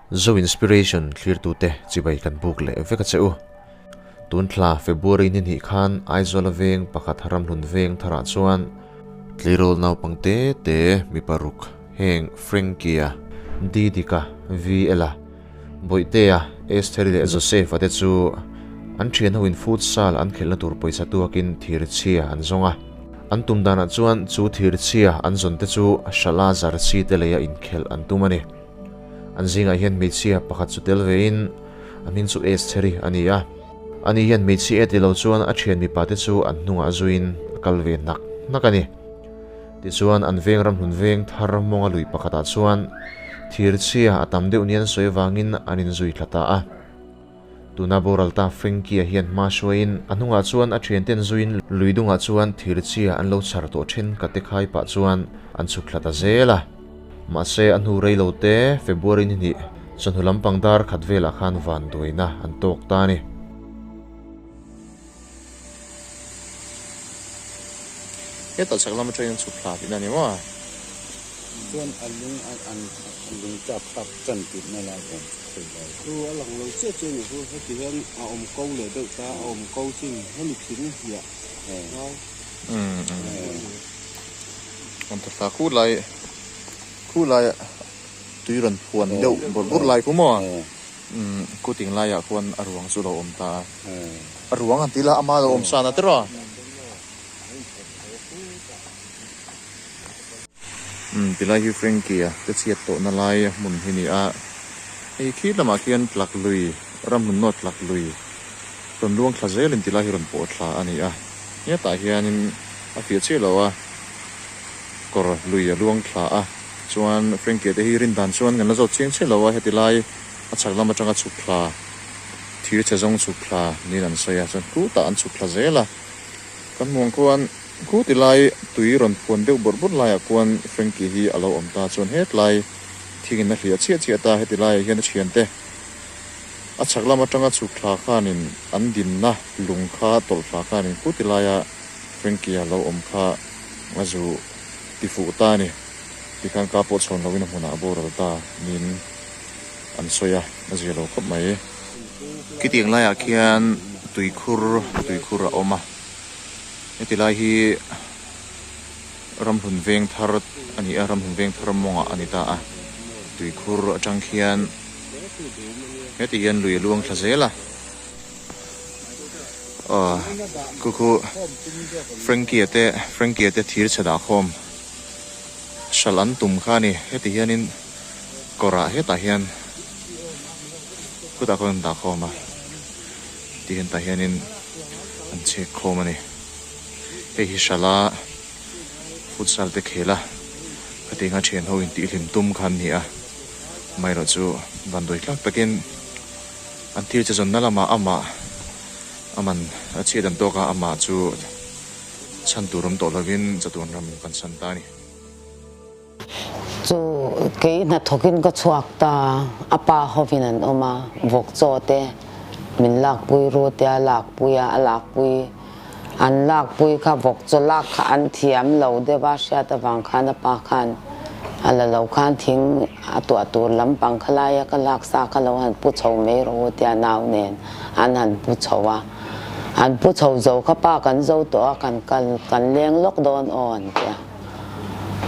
Zo Inspiration thlirtute chibai kan buk leh vek a che u. Tun thla February ni hnih khan Aizawla veng pakhat ramhlun veng tharah chuan tleirawl naupang te te mi paruk heng Frankie-a, Didika, VL-a, Bawihtea, Estheri leh Joseph-a te chu an thian hoin futsal an khelhna tur pawisa tuakin thirchhia an zawng a. An tum danah chuan chu thirchhia an zawn te chu Shala Zarchi te leia inkhelh an tum a ni. An zingah hian hmeichhia pakhat chu tel vein a hming chu Estheri a ni a. Ani hian hmeichhia e ti lo chuan a thian mipa te chu an hnungah zuiin a kal ve hnak hnak a ni. Tichuan, an veng ramhlun veng thar mawnga lui pakhatah chuan thirchhia a tam deuh nia an sawi avangin an inzui thla ta a. Tuna boral ta Frankie-a hian hma hruaiin a hnungah chuan a thianten zuiin lui dungah chuan thirchhia an lo chhar tawh then ka te khai pah chuan an chhuk thla ta zel a. Mahse, a hnu rei lo te, February ni hnih, chawhnu lampang dar khat velah khan vanduaina an tawk ta a ni. Hetah chhak lam atangin chhuk thla tihna a ni maw? Chuan a lung a an a lung tlak thlak tan tihna lai awm chu khawi lai. Chu a lang lo chiah chiah a ni chu heti hian a awm ko leh deuh ta a awm ko chin hemi thing hliah lai. Umm an ta thla khu lai khu lai tui rawn phuan deuh bawrh bawrh lai khu maw? Umm kuting laiah khuan a ruang chu a lo awm ta a. A ruang an ti la, ama lo awm san a tiraw? Umm tilai hi Frankie-a te chhiat tawhna lai hmun hi ni a, hei khi lamah khian tlak lui, ramhmun nawt tlak lui rawn luang thla zelin tilai hi rawn pawh thla a ni a, hetah hianin a fiah chiah lo a, kawr lui a luang thla a, chuan Frankie-a te hi rin dan chuan kan la zawt chiang chiah lo a, heti lai a chhak lam atanga chhuk thla. Thir chhe zawng chhuk thla niin an sawi a, chuan khutah an chhuk thla zel a, kan hmuh ang khuan khuti lai tui rawn phuan deuh bawrh bawrh laiah khuan Frankie hi a lo awm ta, chuan hetlai thingin a hliah chiah chiah ta, heti laiah hian a thiante a chhak lam atanga chhuk thla khanin an dinna lung kha tawlh thla khanin khuti laia Frankie a lo awm kha a zu ti fuh ta a ni, tikhan ka pawh chhawn loin a hmunah a boral ta niin. an sawi a, a zia lo khawp mai. Khitiang laiah khian tuikhur tuikhur a awm a, heti lai hi ramhlun veng thar a ni a, ramhlun veng thar mawngah a ni ta a, tuikhur atang khian heti hian lui a luang thla zel a, aw khu khu Frankie-a te Frankie-a te thir chhe dah khawm hralh an tum kha a ni, heti hianin. Kawrah hetah hian khutah khawn an dah khawm a ti hian tah hianin an chhek khawm a ni hei hi hrala futsal te khel a khatiang a thian ho in tih hlim tum kha an ni a amaherawhchu vanduai tlak takin an thil che zawnna lamah amah aman a chhiat an tawk a amah chu chhan tur awm tawh lovin chatuan ram kan san ta a ni. Chu kei hnathawkin ka chhuak ta, a pa hovin an awm a, vawk chaw te min lakpui ru te a lakpui a, a lakpui an lakpui kha vawk chaw lak kha an thiam lo deuh a hriat avang khan a pa khan a la lo khan thing a tuah tur lampang kha laia ka lak sa kha lo han pu chho mai rawh u tia nau nen an han pu chho a, an pu chho zo kha pa kan zo tawh a kan kal kan leng lawk dawn aw an tia.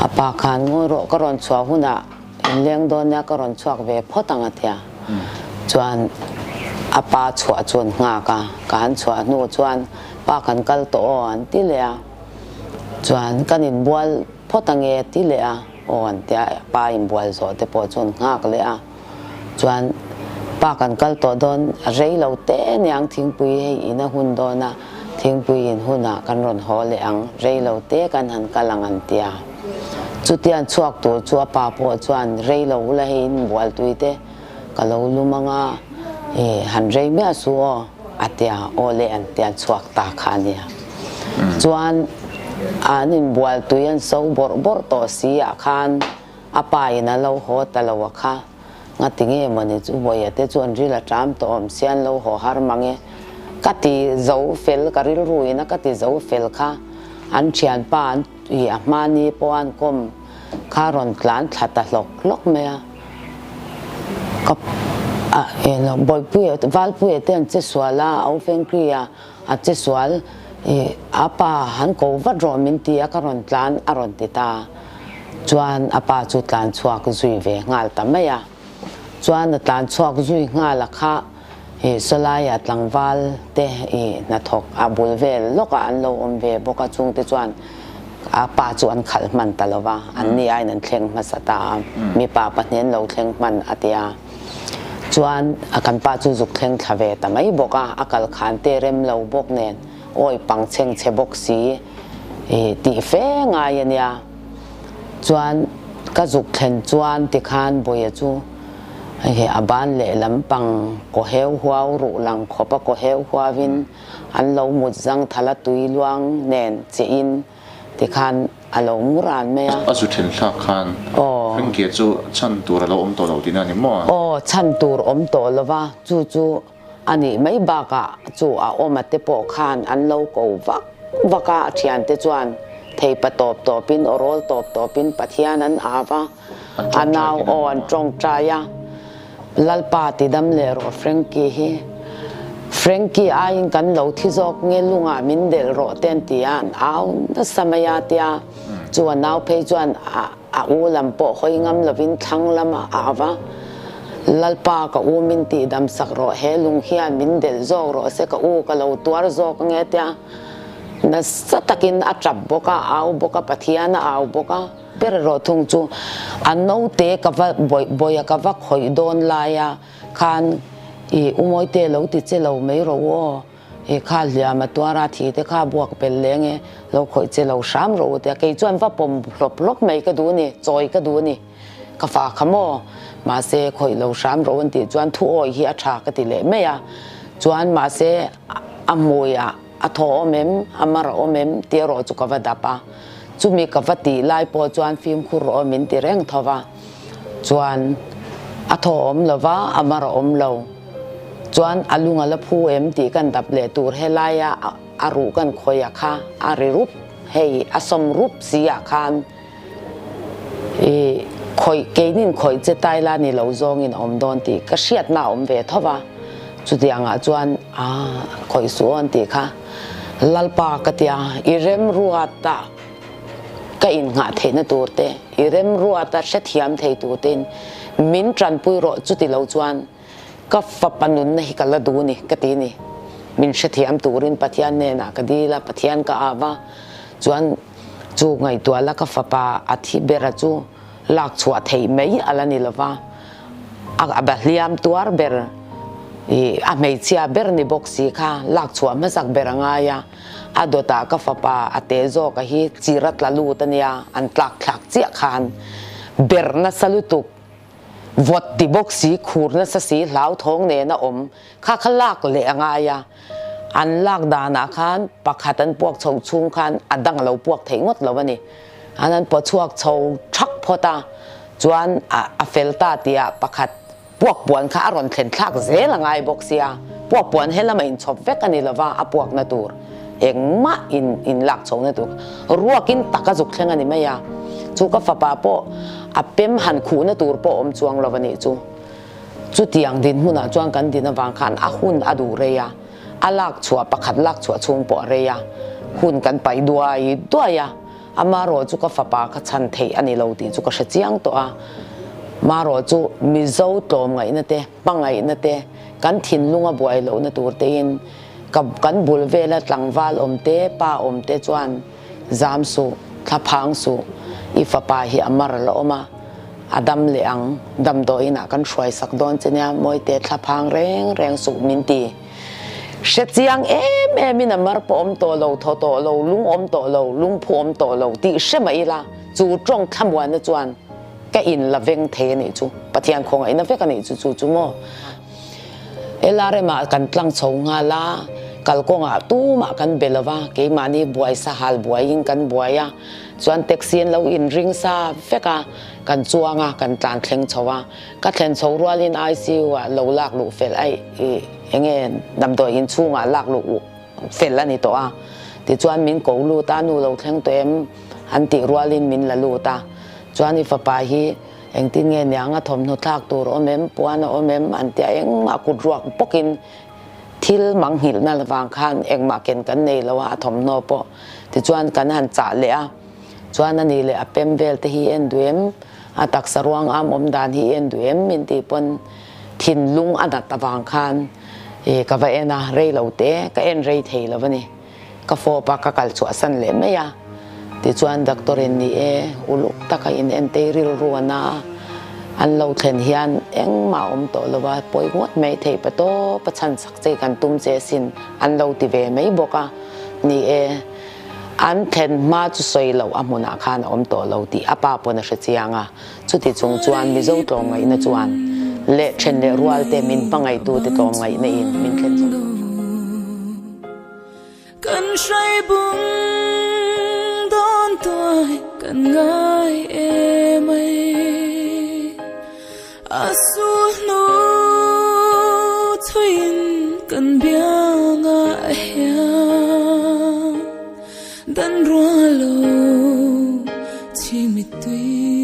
A pa khan ngawi rawh ka rawn chhuah hunah in leng dawn nia ka rawn chhuak ve phawt ang a tia. Chuan a pa chhuah chu an nghak a, ka han chhuah hnu chuan pa kan kal tawh aw an ti leh a. Chuan kan inbual phawt ang e ti leh a aw an tia, pa inbual zawh te pawh chu an nghak leh a. Chuan pa kan kal tawh dawn rei lo te niang thingpui hei in a hun dawn a, thingpui in hunah kan rawn haw leh ang, rei lo te kan han kal ang an ti a. Chutiang chhuak tur chu a pa pawh chuan rei lo ula hei in bual tui te ka lo lum ang a, e han rei miah su aw a ti a, aw le an ti a chhuak ta kha a nia. Chuan an inbual tui an so bawrh bawrh tawh si ah khan, A pa in a lo haw ta lo a kha, ngati nge mawni chu Bawia te chuan ril a ṭam tawh awm sian lo haw har mang e. Ka ti zo fel, ka rilru in a ka ti zo fel kha, an ṭhianpa an i a hmani pawh an kawm kha rawn tlan thla ta hlawk hlawk mai a. Ka a eng Bawihpuia Valpuia te an che sual a, Au Fengkri-a a che sual i a pa han ko vat rawh min ti a ka rawn tlan a rawn ti ta. Chuan a pa chu tlan chhuak zui ve nghal ta mai a. Chuan a tlan chhuak zui nghal a kha i sawlaia tlangval te i hnathawk a bul vel lawkah an lo awm ve bawk a, chungte chuan a pa chu an khalh hman ta lo va, an ni aiin an thleng hmasa ta a, mipa pahnih an lo thleng hman a ti a. Chuan kan pa chu zuk thleng thla ve ta mai bawk a, a kal khan te rem lo bawk nen awi pang chheng chhe bawk si i tih fe ngai a nia. Chuan ka zuk thlen chuan tikhan Bawia chu hei a ban lehlam pang kaw heu huau ruh lang khawp a kaw heu huauin an lo mut zang thala tui luang nen che in tikhan a lo mu ran mai a. A zu then thlak khan Frankie chu chhan tur a lo awm tawh lo tihna a ni maw? Aw, chhan tur awm tawh lo va, chu chu A nih mai bakah chu a awma te pawh khan an lo ko vak vak a, a thiante chuan theipa tawp tawpin aw rawl tawp tawpin Pathian an au a, a nau aw an tawngtai a, Lalpa ti dam leh rawh Frankie hi, Frankie aiin kan lo thi zawk nge lungah min delh rawh te an ti a, an au nasa mai a tia, chu a nau phei chuan a. A u lam pawh hawi ngam lovin thlang lam a au va, Lalpa ka u min tihdam sak rawh, he lung hian min delh zawk rawh se, ka u ka lo tuar zawk ange tia nasa takin a tap bawk a, a au bawk a, Pathian a au bawk a. Ber erawh thung chu a naute ka va bawih a ka va khawih dawn laia khan i u Mawite lo ti che lo mai rawh u aw, He kha hliam a tuar a, thi te kha buak pel leng e, lo khawih che lo hram rawh u tia kei chuan va pawm hlawp hlawp mai ka duh a ni, chawi ka duh a ni, ka fa kha maw? Mahse khawih lo hram rawh u an tih chuan thu awi hi a tha ka ti leh mai a, chuan mahse a hmui ah a thaw awm em, a mar a awm em tih erawh chu ka va dap a, chumi ka va tih lai pawh chuan fimkhur rawh min ti reng tho va, chuan a thaw awm lo va, a mar a awm lo. Chuan a lung a la phu em tih kan dap leh tur helaia a ruh kan khawih a kha a ri rup hei a sawm rup si ah khan i khawih keinin khawih che tai la ni lo zawngin a awm dawn tih ka hriatna a awm ve tho va chutiang ah chuan a khawih suh awn tih kha Lalpa ka tia i remruat ah ka innghah theihna tur te i remruat a hrethiam thei tur tein min tanpui rawh chuti lo chuan Ka fapa nunna hi ka la duh ni ka ti ni. Min hrethiam turin Pathian hnenah ka dil a, Pathian ka av a, chuan chu ngaihtuah la ka fapa a thi bera chu lak chhuah theih mai a la ni lo va, a ba hliam tuar ber i a hmeichhia ber ni bawk si kha lak chhuah hmasak ber a ngai a, a dawtah ka fapa a te zawk a hi chira tla lut a nia, an tlak thlak chiah khan ber nasa lutuk. Vawt ti bawk si, khur nasa si, hlauthawng nen a awm kha kha lak leh a ngai a. An lak danah khan pakhat an puak chho chhung khan a dang a lo puak theih ngawt lo a ni. An an paw chhuak chho thak phawt a, chuan a fel ta tihah pakhat puak puan kha a rawn thlen thlak zel a ngai bawk sia. Puak puan he lama inchhawp vek a ni lova, a puakna tur engmah in in lak chhohna tur ruakin tak a zuk thleng a ni mai a, chu ka fapa pawh a pem han khuhna tur pawh awm chuang lo a nih chu. Chutiang dinhmunah chuan kan din avang khan a hun a duh rei a, a lak chhuah pakhat lak chhuah chhung pawh a rei a, hun kan paih duai duai a, amarawh chu ka fapa kha chhan theih a ni lo tih chu ka hre chiang tawh a, marawh chu Mizo tlawmngaihna te hmangaihna te kan thinlung a buai lohna tur tein Ka kan bul vela tlangval awm te, pa awm te chuan zam suh, thla phang suh, i fapa hi a mar la awm a, a dam leh ang, damdawiin ah kan hruai sak dawn che nia, Mawite thla phang reng reng suh min ti. Hre chiang em em in a mar pawh awm tawh lo, thaw tawh lo, lung awm tawh lo, lungphu awm tawh lo tih hre mah ila, chu tawng thlamuanna chuan ka in la veng thei a nih chu, Pathian khawngaihna vek a nih chu, chu chu maw. LRM ah kan tlang chho nghal a, kalkawngah tumah kan be lo va, keimahni buai sahal buaiin kan buai a, chuan taxi an lo inring sa vek a, kan chuang a, kan tlan thleng chho a, ka thlen chho rualin ICU ah lo lak luh fel aih ih enge damdawi inchhungah lak luh fel a ni tawh a, tichuan min ko lut a, nu lo thleng tawh em an tih rualin min la lut a, chuan i fapa hi. Engtin nge niang a thawmhnaw thlak tur a awm em, puan a awm em an tia engmah kut ruak bawkin thil manghilhna vang khan engmah ken kan nei lo a, a thawmhnaw pawh tichuan kan han chah leh a, chuan a ni leh a pem vel te hi en duh em, a taksa ruang am awm dan hi en duh em min tih pawn thinlung a nat avang khan ka va en a, rei lo te ka en rei thei lo a ni. Ka fawp a, ka kal chhuahsan leh mai a. Tichuan doctor in ni e, uluk taka in entei rilru a na a, an lo thlen hian engmah a awm tawh lo a, pawi ngawt mai thei pa tawp a chhan chak che kan tum che sin an lo ti ve mai bawk a. Ni e, an thlen hma chu sawi loh a hmunah khan a awm tawh lo tih a pa pawn a hre chiang a. Chuti chung chuan Mizo tlawmngaihna chuan leh then leh rual te min hmangaihtute tlawmngaihna in min thlen chho hram hram. Kan hrai bung dawn tuai kan ngai em ai A su hnu thuiin kan biangah hian Dan ruah lo chhing mittui.